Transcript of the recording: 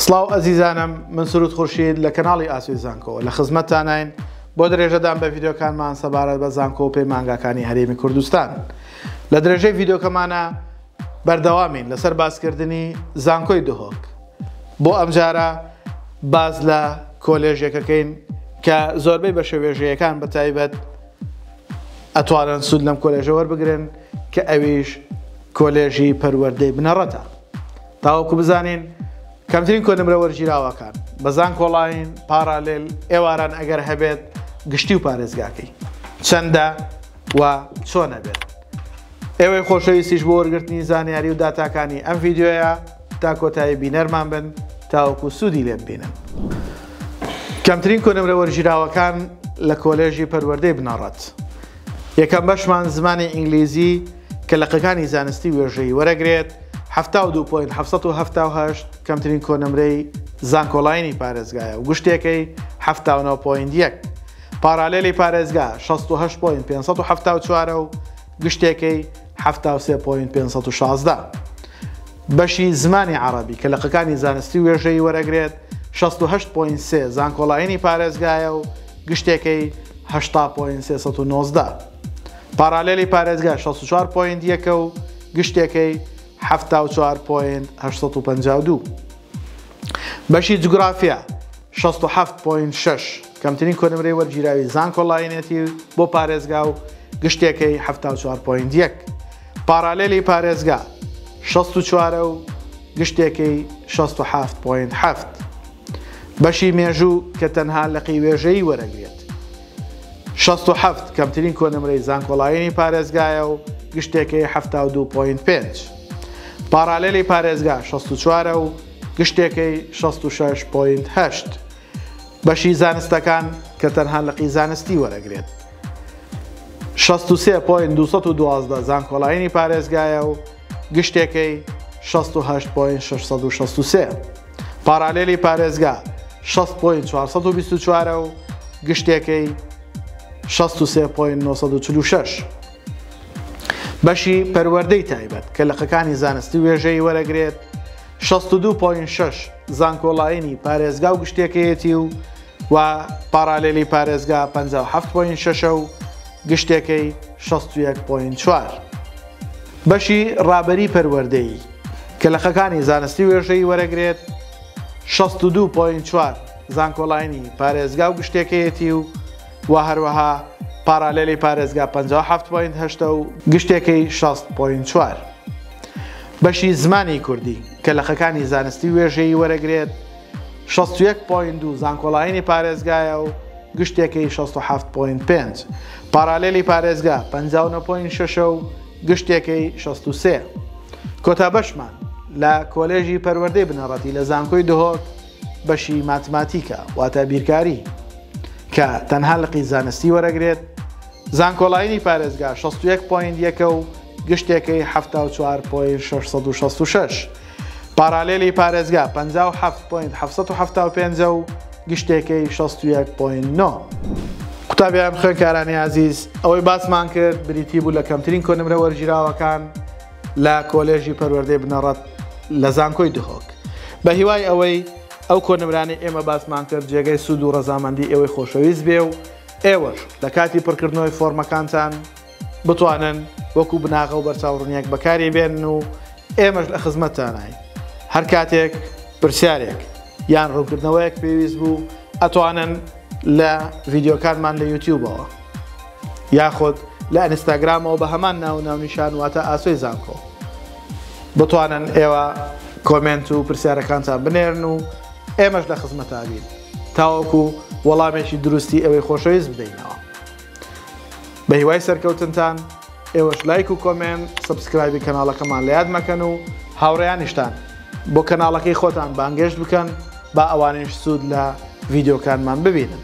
سڵاو ئەزیزانم من سرود خورشید لە کەناڵی ئاسۆی زانکۆوە لە خزمەتتاناین بۆ درێژەدان بە ڤیدیۆکانمان سەبارەت بە زانکۆ و پەیمانگاکانی هەرێمی کوردستان. لە درێژەی ڤیدیۆکەمانە بەردەوامین لەسەر باسکردنی زانکۆی دهۆک. بۆ ئەمجارە باس لە کۆلێژێکەکەین کە زۆربەی بەشە وێژەیەکان بە تایبەت ئەتوانن سوود لەم کۆلێژە وەربگرن کە ئەویش کۆلێژی پەروەردەی بنەڕەتە. تاوەکو بزانین کەمترین کۆنمرە وەرگیراوەکان بە زانکۆڵاین، پارالێل، ئێواران ئەگەر هەبێت گشتی و پارێزگاکەی چەندە و چۆن ئەبێت. ئێوەی خۆشەویستیش بۆ وەرگرتنی زانیاری و داتاکانی ئەم ڤیدیۆیە تا کۆتایی بینەرمان بن تاوەکو سوودی لێ ببینن. کەمترین کۆنمرە وەرگیراوەکان لە کۆلێژی پەروەردەی بنەڕەت. یەکەم بەشمان زمانی ئینگلیزی کە لقەکانی زانستی وێژەیی وەرەگرێت، 72 point 778 کەمترین کۆنمرەی زانکۆلاینی پارێزگایە و گشتێکەی 79 point یەک. پارالێلی پارێزگا 68 point 574 و گشتێکەی 73 point 516. بەشی زمانی عەڕەبی کە لقەکانی زانستی و وێژەیی وەرەگرێت 68 point سێ زانکۆلاینی پارێزگایە و گشتێکەی 80 point 319. پارالێلی پارێزگا 64 point یەکە و گشتێکەی 74 point 852. بەشی جوگرافیا 67 point شەش کەمترین کۆنمرەی وەرگیراوی زانکۆلاینێتی بۆ پارێزگا و گشتێکەی 74 point یەک. پارالێلی پارێزگا 64 و گشتێکەی 67 point هەفت. بەشی مێژوو کە تەنها لقی وێژەیی وەرەگرێت 67 کەمترین کۆنمرەی زانکۆلاینی پارێزگایە و گشتێکەی 72 point پێنج. پارالێلی پارێزگا 64 و گشتێکەی 66 point هەشت. بەشی زانستەکان کە تەنها لقی زانستی وەرەگرێت 63 point 212 زانکۆلاینی پارێزگایە و گشتێکەی 68 point 663. پارالێلی پارێزگا 60 point 424 و گشتێکەی 63 point 946. بەشی پەروەردەی تایبەت کە لقەکانی زانستی وێژەیی وەرەگرێت 62 point شەش زانکۆلاینی پارێزگا و گشتێکەیەتی و و پارالێلی پارێزگا 57 point شەشە و گشتێکەی 61 point چوار. بەشی ڕابەری پەروەردەیی کە لقەکانی زانستی وێژەیی وەرەگرێت 62 point چوار زانکۆلاینی پارێزگا و گشتێکەیەتی و و هەروەها پارالێلی پارێزگا 57 point هەشتە و گشتێکەی 60 point چوار. بەشی زمانی کوردی کە لقەکانی زانستی وێژەیی وەرەگرێت 61 point دوو زانکۆلاینی پارێزگایە و گشتێکەی 67 point پێنج. پارالێلی پارێزگا 59 point شەشە و گشتێکەی 63. کۆتا بەشمان لە کۆلێژی پەروەردەی بنەڕەتی لە زانکۆی دهۆک بەشی ماتماتیکا واتە بیرکاری کە تەنها لقی زانستی وەرەگرێت زانکۆلاینی پارێزگا 61 point یەکە و گشتێکەی 74 point 666. پارالێلی پارێزگا 57 point 775 و گشتێکەی 61 point نۆ. قوتابیان خوێندکارانی ئازیز، ئەوەی باسمان کرد بریتی بوو لە کەمترین کۆنمرە وەرگیراوەکان لە کۆلێژی پەروەردەی بنەڕەت لە زانکۆی دهۆک. بە هیوای ئەوەی ئەو کۆنمرانەی ئێمە باسمان کرد جێگەی سوود و ڕەزامەندی ئێوەی خۆشەویست بێ و ئێوەش لە کاتی پڕکردنەوەی فۆرمەکانتان بتوانن وەکو بناغە و بەرچاوڕوونیەک بەکاری بێنن و ئێمەش لە خزمەتتانین. هەر کاتێک پرسیارێک یان ڕوونکردنەوەیەک پێویست بوو ئەتوانن لە ڤیدیۆکانمان لە یوتیوبەوە یاخود لە ئینستاگرامەوە بە هەمان ناو و ناونیشان واتە ئاسۆی زانکۆ بتوانن ئێوە کۆمێنت و پرسیارەکانتان بنێرن و ئێمەش لە خزمەتا بین تاوەکو وەڵامێکی دروستی ئێوەی خۆشەویست بدەینەوە. بە هیوای سەرکەوتنتان، ئێوەش لایک و comment subscribe ی کەناڵەکەمان لە یاد مەکەن و هاوڕێیانیشتان بۆ کەناڵەکەی خۆتان بانگێشت بکەن با ئەوانیش سوود لە ڤیدیۆکانمان ببینن.